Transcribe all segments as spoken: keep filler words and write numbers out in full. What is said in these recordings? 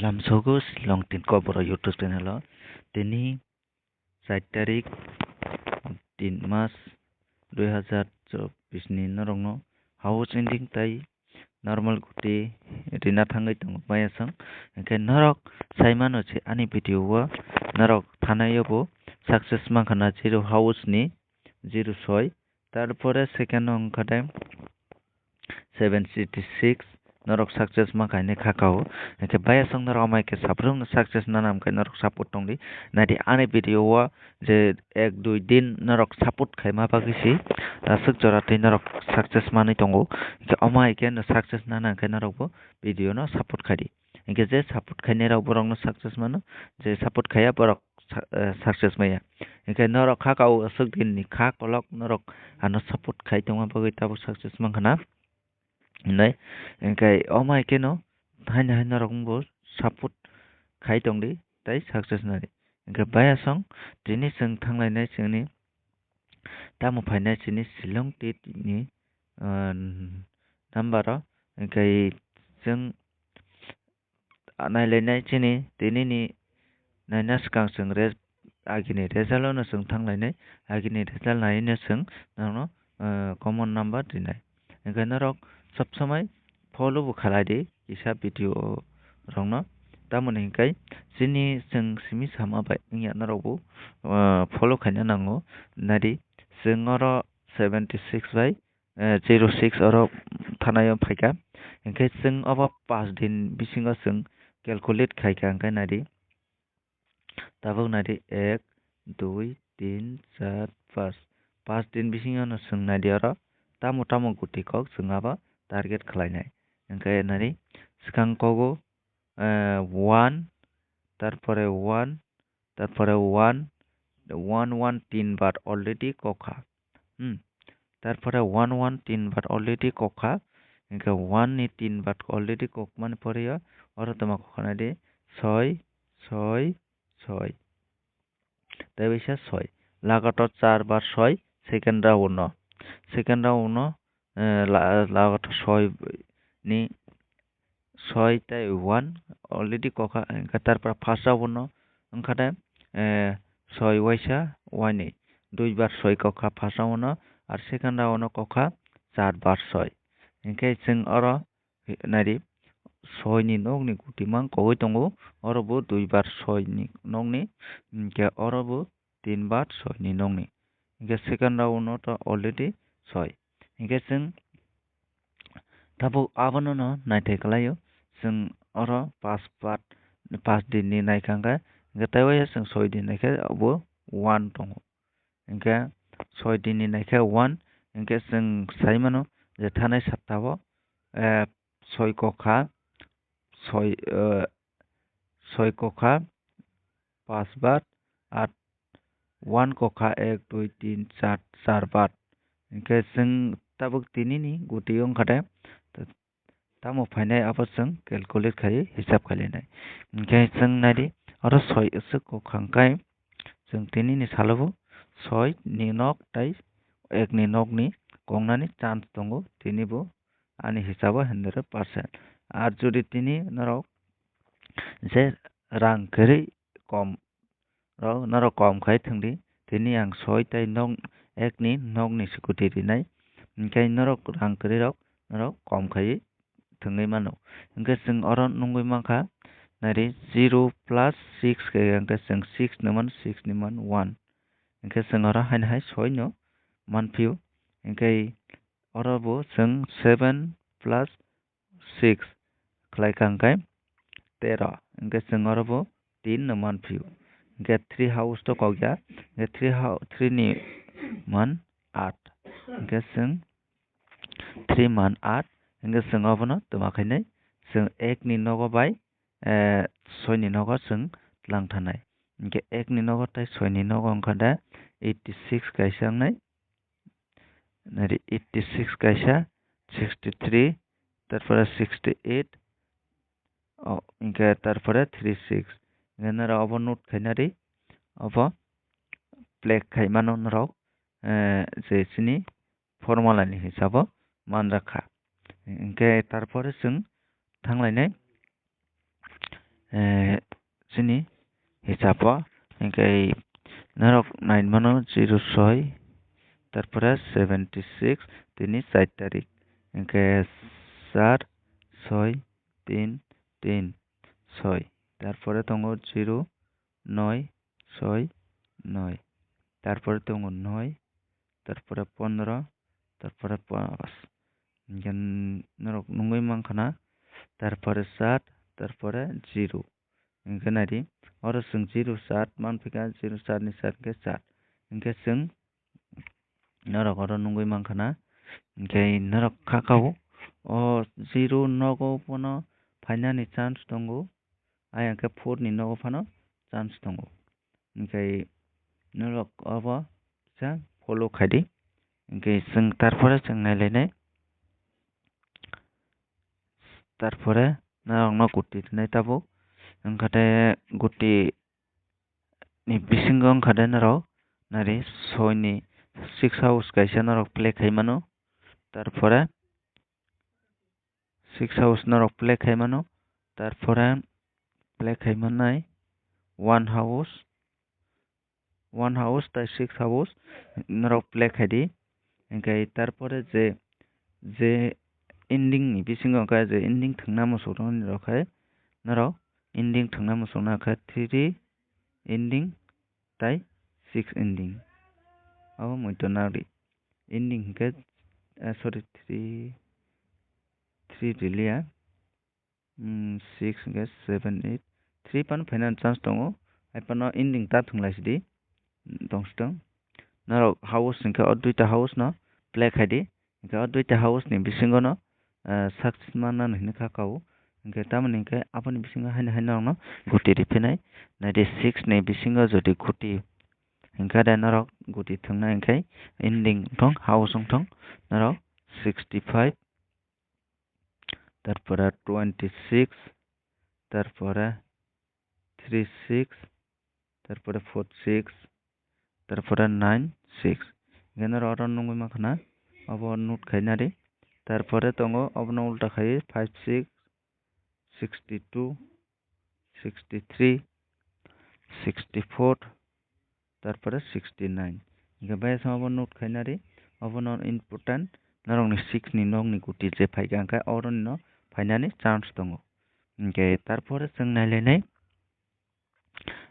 Lamsogo Shillong Tin Kokborok YouTube channel o tini char tarik tin mas dui hazar chobbish ni norokno house ending tai normal guti rina thangwi tongo maya song. Hinkhe norok saimano je ani video o norok thanai o bo success mankha na zero house ni zero soi. Tarpore second o wngkha de seven sixty six, norok success mankha hinwi kha kao. Hinkhe baya song norok amai khe sabrumno success nana hwnkhe norok support tongdi. Naidi ani video o je ek dui din norok support khaima bagwi si aswk jora twi norok success manwi tongo. Hinkhe omo hai khe no success nana hwnkhe norokbo video no support khaidi. Hinkhe je support khainai rok borokno success mano, je support khaiya borok sa-, eh, success maya. Hinkhe norok kha kao aswk din ni kha kolok norok ano support khai tongma bagwi tabuk success mankha na hinwi. Hinkhe omo hai kheno haino hai norok bo support khai tongdi tei success nadi. Hinkhe baya song tini chwng thanglainai chwngni tamo phainai chini Shillong T T ni, ah, number o, hinkhe chwng nailainai chini tinini naina swkang chwng re-, agini result o no chwng thanglainai, agini result naino chwng nono, ah, common number rinai. Hinkhe norok sob somoi follow bo khalai di kisa video rokno. Tamoni hinkhe chini chwng simi sama bai wngya norok bo, ah, follow khaina nango. Nadi chwng oro seventy six bai, eh, zero six oro thanaio phaikha. Hinkhe chwng obo pash din bisingo chwng calculate khaikha, hinkhe nadi. Tabuk nadi ek, dui, tin, char, pash. Pash din bisingo no chwng nadi oro tamo tamo guti kok chwng abo target khlainai. Hinkhe nadi swkang kogo, eh, one, tarpore one, tarpore one, one, one tin bar already kokha. Hmm. Tarpore one, one tin bar already kokha. Hinkhe one ni tin bar already kokmani pore o oro toma kokha nadi soi, soi, soi. Tei waisa soi. Lagato char bar soi second round o. Second round o, eh, la-, lagato soi ni soi tei one already kokha, hinkhe tarpore first round o wngkha de, eh, soi waisa wainwi, dui bar soi kokha first round o, ar second round o kokha char bar soi. Hinkhe chwng oro naidi soi ni nokni guti mang kogwi tongo, oro bo dui bar soi ni nokni, hinkhe oro bo tin bar soi ni nokni. Hinkhe second round o to already soi. Hinkhe chwng tabuk abono no naithai kwlaio. Chwng oro pash bar, pash din ni naikha hinkhe, hinkhe tei waisa chwng soi din naikhe bo one tongo. Hinkhe soi din ni naikhe one, hinkhe chwng sai mano je thanai satta o, eh, soi kokha, soi, eh, soi kokha, pash bar, ar one kokha, ek, dui, tin, char, char bar. Hinkhe chwng tabuk tinini guti wngkha de, tamo phainai abo chwng calculate khaiwi hisab khailainai. Hinkhe chwng naidi, oro soi aswk kokha hwnkhe chwng tinini salobo soi ni nok tei ek ni nokni kongnani chance tongo, tinibo ani hisabo hundred percent. Ar jodi tini norok je rang kwrwi kom rok norok kom khai thwngdi, tini ang soi tei nok ek ni nok ni scooty rinai, hinkhe norok rang kwrwi rok norok kom khai thwngwi mano. Hinkhe chwng oro nungwi mankha, nari zero plus six khe hinkhe chwng six ni man, six ni man one. Hinkhe chwng oro haino hai soi no manphio. Hinkhe oro bo chwng seven plus six khlai kha hwnkhe tero, hwnkhe chwng oro bo tin no manphio. Hwnkhe three house to kokya, hwnkhe three hou-, three ni man aat, hwnkhe chwng three man aat, hwnkhe chwng obono twma khainai chwng ek ni nogo bai, eh, soi ni nogo chwng tlang thanai. Hwnkhe ek ni nogo tei soi ni nogo wngkha da eighty six kaisa wngnai. Nari eighty six kaisa, sixty three, tarpore sixty eight, o, hwnkhe tarpore three six. Hwnkhe nara obo note khaina ri, obo plek khai mano norok, eh, je chini formula ni hisabo man rakha. Hwnkhe tarpore chwng thanglainai, eh, chini hisabo, hinkhe norok nai mano zero soi, tarpore seventy six, tini char tarik, hinkhe char soi tin tin soi, tarpore tongo zero noi soi noi, tarpore tongo noi, tarpore pondro, tarpore pas. Hinkhe norok nugwi mankha na, tarpore sat, tarpore zero. Hinkhe naidi, oro chwng zero sat manphika, zero sat ni sat hinkhe sat. Hinkhe chwng norok oro nugwi mankha na, hinkhe norok kha kao, o zero nogo phano phainani chance tongo, ayang khe four ni nogo phano chance tongo. Hinkhe norok obo kisa follow khaidi. Hinkhe chwng tarpore chwng nailainai. Tarpore norokno guti rwnai tabuk. Wngkha de guti ni bisingo wngkha de norok nari soi ni six house kaisa norok play khai mano. Tarpore six house norok play khai mano, tarpore play khai manai one house, one house tai six house norok play khai di. Hinkhe tarpore je, je ending ni bisingo wngkha je ending thwngna muchung rok khai norok ending thwngna muchung na khe three ending tai six ending. Abo muitu nari. Ending hinkhe, eh, sorry, three, three riliya. Hmm, six hinkhe seven, eight, three phano phainani chance tongo. Hai phano ending ta thwng lai sidi. Tong sitong. Norok house hinkhe o duita house no play khai di. Hinkhe o duita house ni bisingo no, eh, success manna hinwi kha kao. Hinkhe tamoni hinkhe aboni bisingo haino haino norokno guti riphinai. Naidi six ni bisingo jodi guti hinkhe de norok guti thwngnai hinkhe ending wngthong, house wngthong norok sixty five, tarpore twenty six, tarpore three six, tarpore four six, tarpore nine six. Hinkhe norok oro nugwi mankha na, obo note khaina di. Tarpore tongo obono ulta khai five six, sixty two, sixty three, sixty four, tarpore sixty nine. Hinkhe bayasong obo note khaina di, obono important norokni six ni nokni guti je phaikha hinkhe oroni no phainani chance tongo. Hinkhe tarpore chwng nailainai,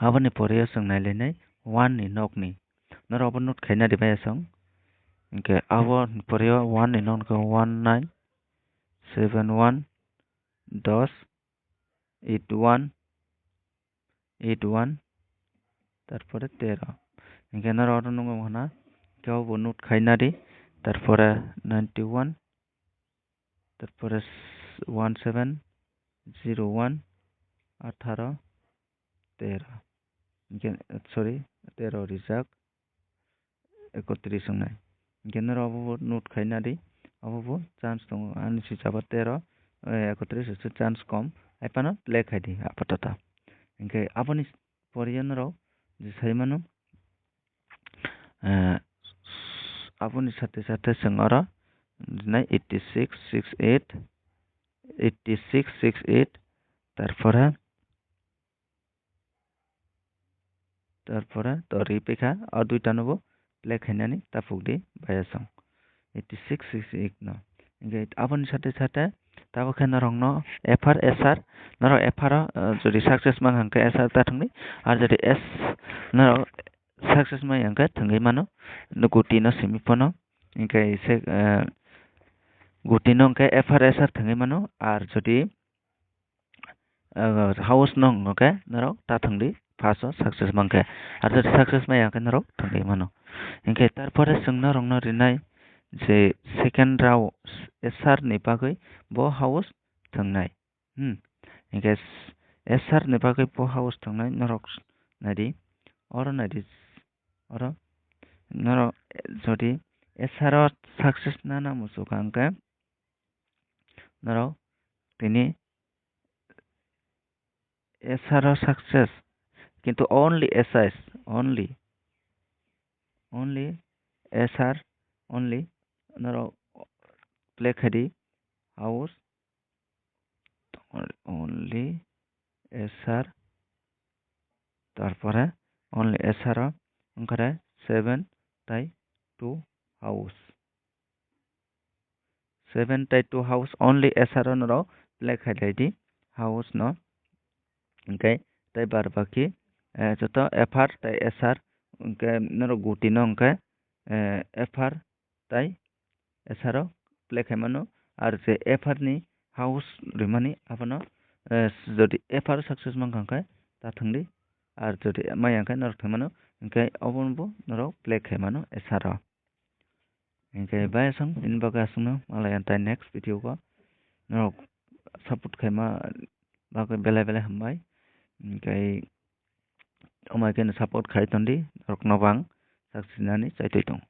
aboni pore o chwng nailainai one ni nokni. Norok obo note khaina di bayasong. Hinkhe aboni pore o one ni nokni khe one nine, seven one, dos, eight one, eight one, tarpore tero. Hinkhe norok oro nugwi mankha na, khe obo note khaina di, tarpore ninety one, tarpore one seven, zero one, atharo, tero. Hinkhe, sorry, tero rijak. Ekotris wngnai. Hinkhe norok obo bo note khaina di, obo bo chance tongo. Ani swijabo tero, eh, ekotris se chance kom. Hai phano play khai di apatoto. Hinkhe aboni pore norok je sai mano, eh, aboni sathe sathe chwng oro nai eighty six six eight, eighty six six eight, tarpore Tarpore to ripikha, o duitano bo play khainani tapukdi bayasong. Eighty six six eight no. Hinkhe aboni sathe sathe tabukhe norokno F R S R, norok F R o, eh, jodi success mang hwnkhe S R ta thwngdi, ar jodi S, norok success mang hwnkhe thwngwi mano, no guti no simi phano. Hinkhe se, eh, guti no hwnkhe F R S R thwngwi mano, ar jodi ah, house no hwnkhe norok ta thwngdi, first o success mankhe. Ar jodi success maya khe norok thwngwi mano. Hinkhe tarpore chwng norokno rinai je second round S R ni bagwi bo house thwngnai. Hmm. Hinkhe S R ni bagwi bo house thwngnai norok naidi. Oro naidi. Oro norok jodi S R o success nana muchukha hwnkhe norok tini S R o success, kintu only S R, only, only S R, only norok play khaidi house, only S R, tarpore only S R o wngkha seven tai two house. Seven tai two house only S R o norok play khai lai di house no. Hingke tai bar baki, eh, joto F R tai S R, hingke norok guti no hingke, eh, F R tai S R o play khai mano. Ar je F R ni house rimani abono, eh, jodi F R success mankha hingke ta thangdi. Ar jodi maya hingke norok thangmano, hingke obono bo norok play khai mano S R o. Hingke bai aswng nini bagwi aswkno malai ang tai next video o norok support khaima bagwi belai belai hambai. Hingke omai khe support khai tondi norokno bang sak sinani chaitwi tongo.